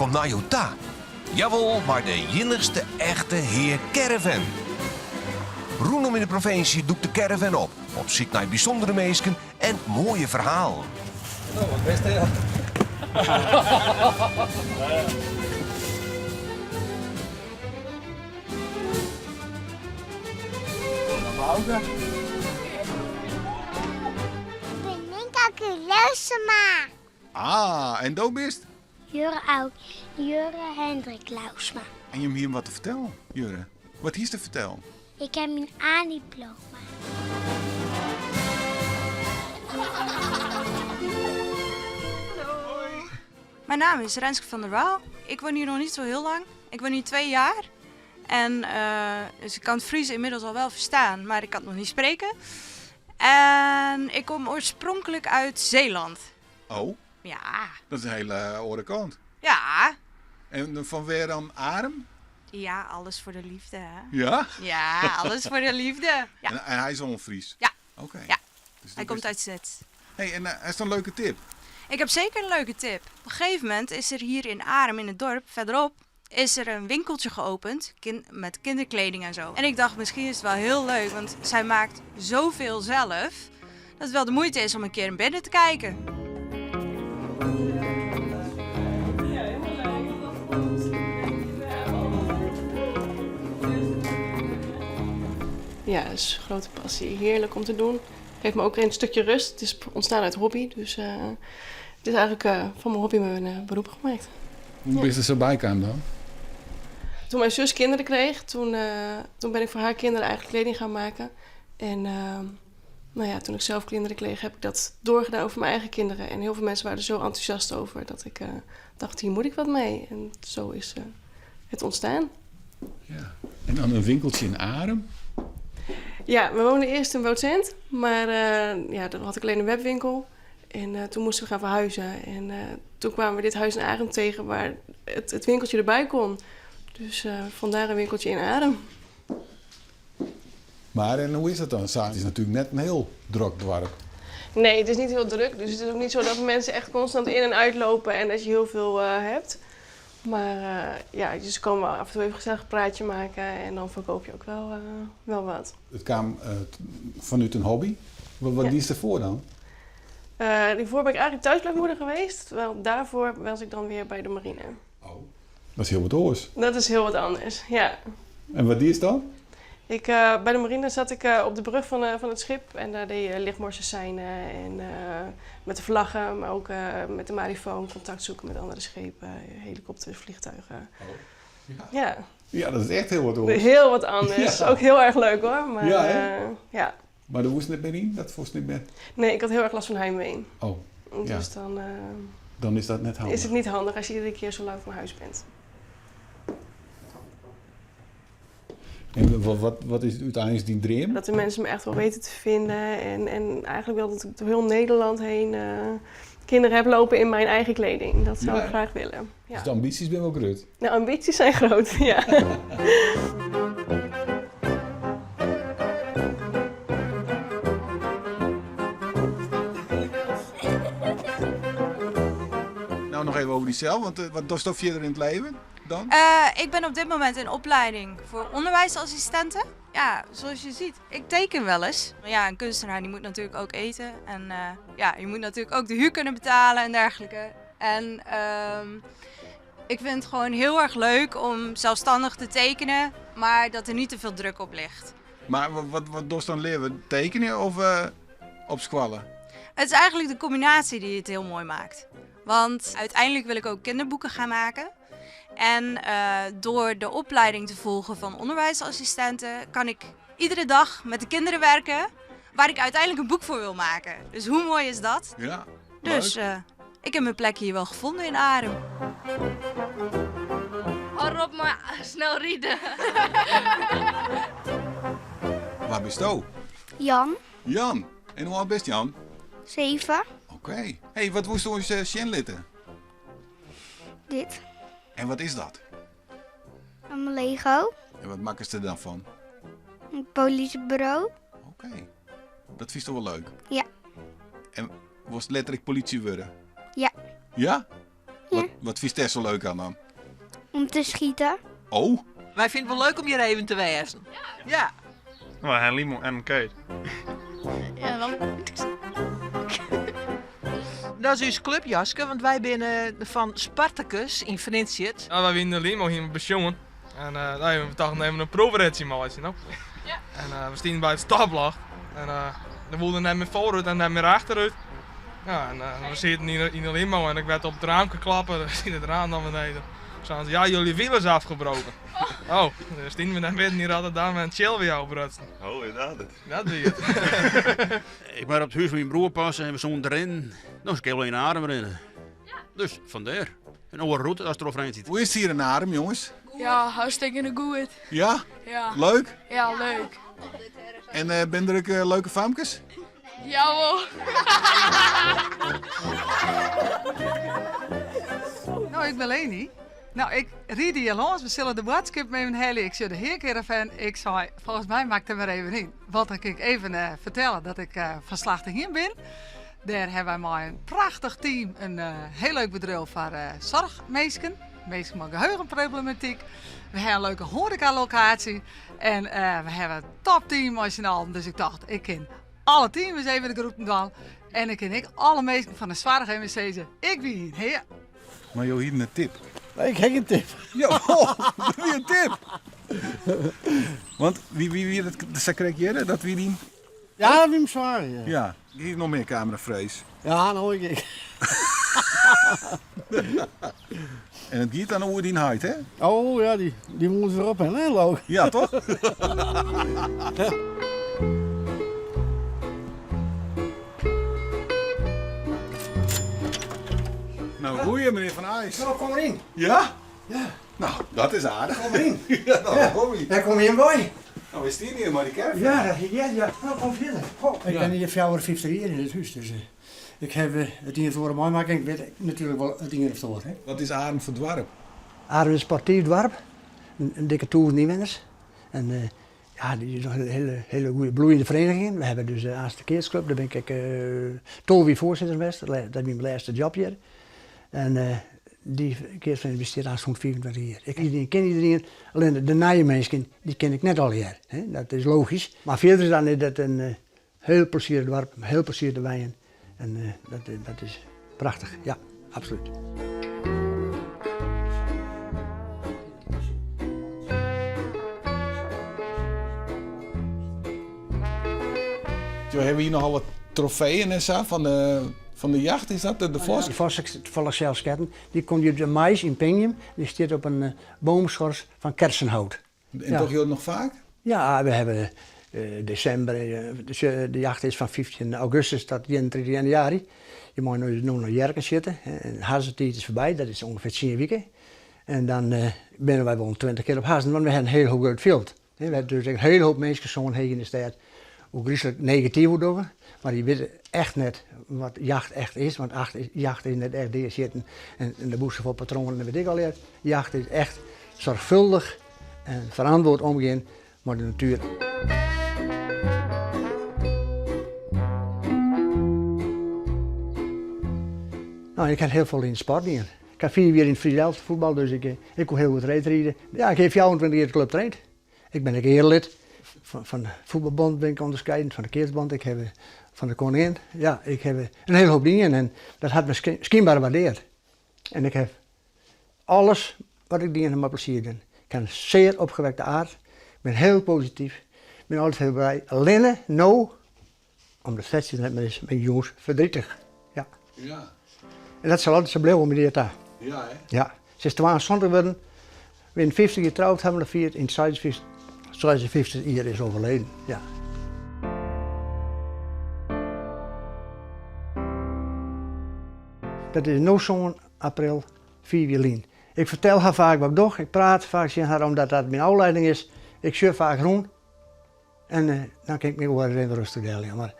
komt nei jo ta. Jawol, mei de iennichste echte Hea Caravan. Rûnom yn de provinsje dûkt de caravan op, op syk nei bysûndere minsken en moaie ferhalen. No, wat bist dêr? Ik bin Nynke Louwsma. Ah, en do bist? Jurre Auk, Jurre Hendrik Louwsma. En jim hienen wat te fertellen, Jurre. Wat hiest te fertellen? Ik ha myn A-diploma. Hallo. Mijn naam is Renske van der Waal. Ik woon hier nog niet zo heel lang. Ik woon hier 2 jaar. En dus ik kan het Fries inmiddels al wel verstaan, maar ik kan het nog niet spreken. En ik kom oorspronkelijk uit Zeeland. Oh? Ja. Dat is een hele oare kant. Ja. En fan wêr dan Arum? Ja, alles voor de liefde, hè? Ja? Ja, alles voor de liefde. Ja. En hy is al in Fries? Ja. Oké. Ja. Dus Hij komt uit Snits. Hey, en hast in leuke tip? Ik heb zeker een leuke tip. Op een gegeven moment is er hier in Arum, in het dorp, verderop, is er een winkeltje geopend met kinderkleding en zo. En ik dacht, misschien is het wel heel leuk, want zij maakt zoveel zelf, dat het wel de moeite is om een keer binnen te kijken. Ja, het is een grote passie. Heerlijk om te doen. Geeft me ook een stukje rust. Het is ontstaan uit hobby, dus het is eigenlijk van mijn hobby mijn beroep gemaakt. Hoe bist der sa by kaam dan? Toen mijn zus kinderen kreeg, toen ben ik voor haar kinderen eigenlijk kleding gaan maken. En toen ik zelf kinderen kreeg, heb ik dat doorgedaan over mijn eigen kinderen. En heel veel mensen waren er zo enthousiast over dat ik dacht, hier moet ik wat mee. En zo is het ontstaan. Ja. En dan een winkeltje in Arum? Ja, we woonden eerst in Woudsend, maar daar had ik alleen een webwinkel. En toen moesten we gaan verhuizen. En toen kwamen we dit huis in Arum tegen waar het winkeltje erbij kon. Dus vandaar een winkeltje in Arum. Maar en hoe is dat dan? Het is natuurlijk net een heel druk dorp. Nee, het is niet heel druk. Dus het is ook niet zo dat mensen echt constant in en uitlopen en dat je heel veel hebt. Maar ze komen wel af en toe even gezellig een praatje maken en dan verkoop je ook wel wat. Het kwam vanuit een hobby. Wat is ervoor dan? Hiervoor ben ik eigenlijk thuisblijfmoeder geweest. Terwijl daarvoor was ik dan weer bij de marine. Oh, dat is heel wat anders. Dat is heel wat anders, ja. En wat is dan? Bij de marine zat ik op de brug van het schip en daar deed je lichtmorsen seinen en met de vlaggen, maar ook met de marifoon contact zoeken met andere schepen, helikopters, vliegtuigen. Oh, ja. Ja. Ja, dat is echt heel wat anders. Heel wat anders. Ja. Ook heel erg leuk hoor. Maar, Ja, hè? ja. Maar dat moest niet meer in? Dat moest niet meer? Nee, ik had heel erg last van heimwee. Oh, ja. Dus dan Dan is dat net handig. Is het niet handig als je iedere keer zo lang van huis bent. En wat is uiteindelijk die droom? Dat de mensen me echt wel weten te vinden. En eigenlijk wel dat ik door heel Nederland heen kinderen heb lopen in mijn eigen kleding. Dat zou ik graag willen. Ja. Dus de ambities zijn wel groot? De ambities zijn groot, ja. Nou, nog even over jezelf, want wat doe je verder in het leven dan? Ik ben op dit moment in opleiding voor onderwijsassistenten. Ja, zoals je ziet, ik teken wel eens. Maar een kunstenaar die moet natuurlijk ook eten. En je moet natuurlijk ook de huur kunnen betalen en dergelijke. En ik vind het gewoon heel erg leuk om zelfstandig te tekenen, maar dat er niet te veel druk op ligt. Maar wat doe je dan leren? Tekenen of op squallen? Het is eigenlijk de combinatie die het heel mooi maakt. Want uiteindelijk wil ik ook kinderboeken gaan maken. En door de opleiding te volgen van onderwijsassistenten kan ik iedere dag met de kinderen werken waar ik uiteindelijk een boek voor wil maken. Dus hoe mooi is dat? Ja, leuk. Ik heb mijn plek hier wel gevonden in Arum. Oh Rob, maar snel rieden. Waar ben je? Jan. Jan. En hoe oud ben je, Jan? 7. Oké. Hey, wat moest je ons zien litten? Dit. En wat is dat? Een Lego. En wat maken ze er dan van? Een politiebureau. Oké. Dat vind je toch wel leuk? Ja. En was het letterlijk politie worden? Ja. Ja? Ja. Ja. Wat, wat fynst dêr sa leuk oan dan? Om te skiten. Oh? Wy fine it wol leuk om hjir even te wêzen. Ja. Wy ha in limo en in keet. Ja, dan. Dat is ús klupjaske, want wy binne fan Spartacus yn Frjentsjer. Ja, wy wienen de limo hiene we besjoen. En uh, nou, we tochten even in proefritje meitsjen. No. Ja. En uh, we stienen by it stopljocht. En uh, der woe net mear foarút en net mear achterút. Ja, en uh, we sieten yn, yn de limo en ik werd op het raampje klappen. Er siet het raam naar beneden. Zeiden ze, ja, jullie wiel is afgebroken. Oh, dan stienen we net midden in Rotterdam en chill weer jou brutsen. Oh, is dat it? Dat wie it. Ik moat op it hûs fan myn broer passe en we soene rinne. No, se kinne wol yn Arum rinne. Dus fandêr. In oare rûte as troch Frjentsjer. Hoe is it hjir yn Arum, jonges? Ja, hartstikke goed. Ja? Ja. Leuk? Ja, leuk. En uh, binne der ek uh, leuke famkes? Jawol. No, ik bin Leni. No, ik ried hjir lâns. We sille de boadskip even helje. Ik sjoch de heakaravan. Ik sei, folgens my moat ik der mar even yn. Want dan kin ik even uh, fertelle dat ik uh, fan Slachtegean bin. Dêr hawwe wy mei in prachtich team in uh, hiel leuk bedriuw foar uh, soarchminsken. Minsken mei geheugenproblematyk. We hawwe in leuke hoarekalokaasje. En uh, we hawwe in topteam mei syn allen. Dus ik tocht, ik kin alle teams even de groeten dwaan. En ik kin ek alle minsken fan de soarch even sizze, ik wie yn Hea. Mar jo hienen in tip. Nee, ik ha gjin tip. Jawol, dat wie in tip. Want wie wie, wie dat sa krekt hjir? Dat wie dyn... Ja, dat wie myn swager, ja. Ja, hier noch mear kamerafrees. Ja, no ik ek. En it giet dan oer dyn heit, hè? Oh ja, dy, dy moat wer op hè, leau Ja, toch? Nou, goeie menear Van IJs. Nou, kom deryn. Ja? Ja. Nou, dat is aardich. Kom deryn. Ja, nou, kom hier. Dêr kom jim wei. Nou, we stean hjir mei de caravan. Ja, dat hie ik ja. Nou, kom fierder. Goh, ik bin hjir 54 jier yn it hûs, dus eh, ik ha eh, it ien of oar meimakke en ik wit natuerlik wol it ien of oar. Hè. Wat is Arum foar doarp? Arum is in sportyf doarp, in, in dikke tûzen ynwenners. En uh, ja, dy is noch in hiele, hiele goede bloeiende vereniging. We hawwe dus de Aarster Keatsklup, dêr bin ik ek uh, 12 jier foarsitter west. Dat wie myn lêste job hjir. En uh, dy keatsferiening bestiet al sûnt 25 jier. Ik, iedereen ken iedereen, allinne de nije minsken, dy ken ik net allegear. Hè. Dat is logysk. Mar fierder dan is dat in uh, hiel plezierich doarp, hiel plezierich te wenjen. En uh, dat, dat is prachtich, ja, absolút. Jo hawwe hjir nochal wat trofeeën en sa fan de, fan de jacht, is dat de, de vosk? De vosk is tafallich sels sketten. Dy komt út de mais yn Pingjum. Dy stiet op in boomschors fan kersenhout. En ja. dogge jo it noch faak? Ja, we hawwe desimber, de, de jacht is fan 15 augustus tot 31 januari. Je meie no, no noch jerken sjitte. En hazzetiid is foarby, dat is ûngefear tsien wiken. En dan uh, binne wy wol 20 kear op hazzen, want we hawwe in hiel hiel grut fjild. We hawwe dus in hiele hoop minsken soan heech yn de stêd hoe gryslik negatyf oer dogge, mar dy witte echt net wat jacht echt is, want acht is, jacht is net echt deasjitten en, en de bûse fol patroanen en wit ik allegear. Jacht is echt soarchfâldich en ferantwurd omgean mei de natuer. No, ik ha hiel folle yn sport dien. Ik ha fiif jier yn it Fries Elftal fuotballe, dus ik, ik koe hiel goed reedride. Ja, ik ha 24 jier de klup traind. Ik bin ek earelid. Fan, fan de fuotbalbond bin ik ûnderskieden, fan de keatsbond, ik ha fan de koningin. Ja, ik ha in hiele hoop dien en dat hat my skynber waardearre. En ik ha alles wat ik dien ha mei plezier dien. Ik ha in zeer opgewekte aard, ik bin hiel posityf, ik bin altyd hiel blij. Allinne no, omdat Fetsje der net mear is, bin ik jûns verdrietig. Ja. Ja. En dat sil altyd sa bliuwe mei dy ta. Ja, hè? Ja. Se is 72 wurden. We binne 50 jier troud hawwe we fierd. Yn 56, 56 jier is overleden. Ja. Dat is no sân april fiif jier lyn. Ik fertel har faak wat ik doch. Ik praat faak tsjin har omdat dat myn ôflieding is. Ik sjoch faak rûn en uh, dan kin ik my wol even rêstich deljaan. Mar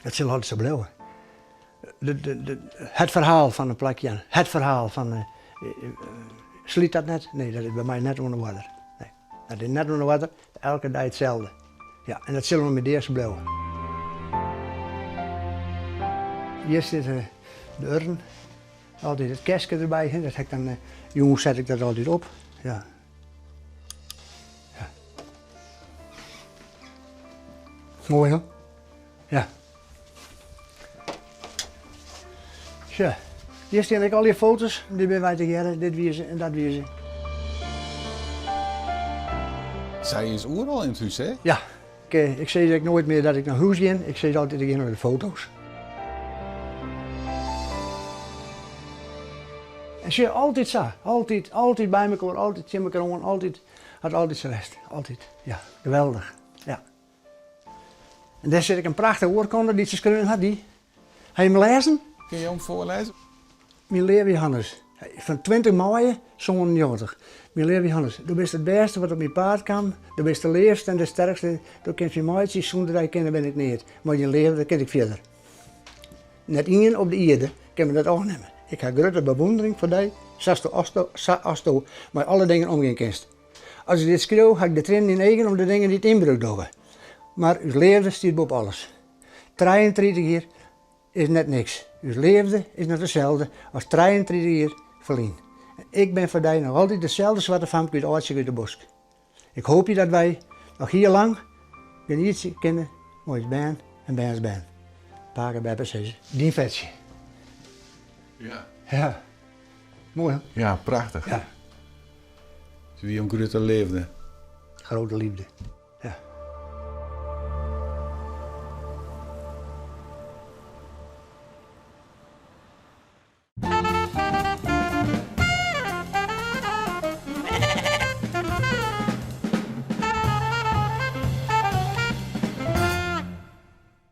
it sil altyd sa bliuwe. De, de, de, it ferhaal fan in plakje, it ferhaal fan uh, slyt dat net? Nee, dat is by my net oan de oarder. Nee, dat is net oan de oarder. Elke dei itselde. Ja, en dat sil oant myn dea sa bliuwe. Hjir sit de urn. Altyd it kistke derby, hè, dat ha ik dan, jûns set ik dat altyd op. Ja. Ja. Moai hè? Ja. Sjoch, hjir stean ek al dy foto's, dy binne wy tegearre, dit wie se en dat wie se. Sy is oeral yn it hús, hè? Ja, ik, ik sis ek noait mear dat ik nei hûs gean, ik sis altyd ik gean nei de foto's. En sjoch, altyd sa, altyd, altyd by mekoar, altyd tsjin mekoar oan, altyd, hat altyd sa west, altyd, ja, geweldich, ja. En dêr sit ek in prachtige oarkonde dy't se skreaun hat, dy. Ha je him lêzen? Kinne jo him foarlêze? Myn leave Johannes, fan 20 maaie 97. Myn leave Johannes, do bist it bêste wat op myn paad kaam, do bist de leafste en de sterkste, do kinst my meitsje, sûnder dy kinne bin ik neat. Mei dyn leafde kin ik fierder. Net ien op de ierde kin my dat ôfnimme. Ik ha grutte bewûndering foar dy, sa asto mei alle dingen omgean kinst. As ik dit skriuw, ha ik de triennen yn eagen om de dingen dy't ynbruk dogge. Mar ús leafde stiet boppe alles. 33 jier is net niks. Us leafde is noch deselde as 33 jier ferlyn. En ik bin foar dy noch altyd deselde swarte famke út Aldtsjerk út de bosk. Ik hoopje dat wy noch hiel lang genietsje kinne mei ús bern en bernsbern. Pake en beppe sizze, dyn Fetsje. Ja. Ja. Moai hè? Ja, prachtich. Ja. Se wie in grutte leafde. Grote liefde.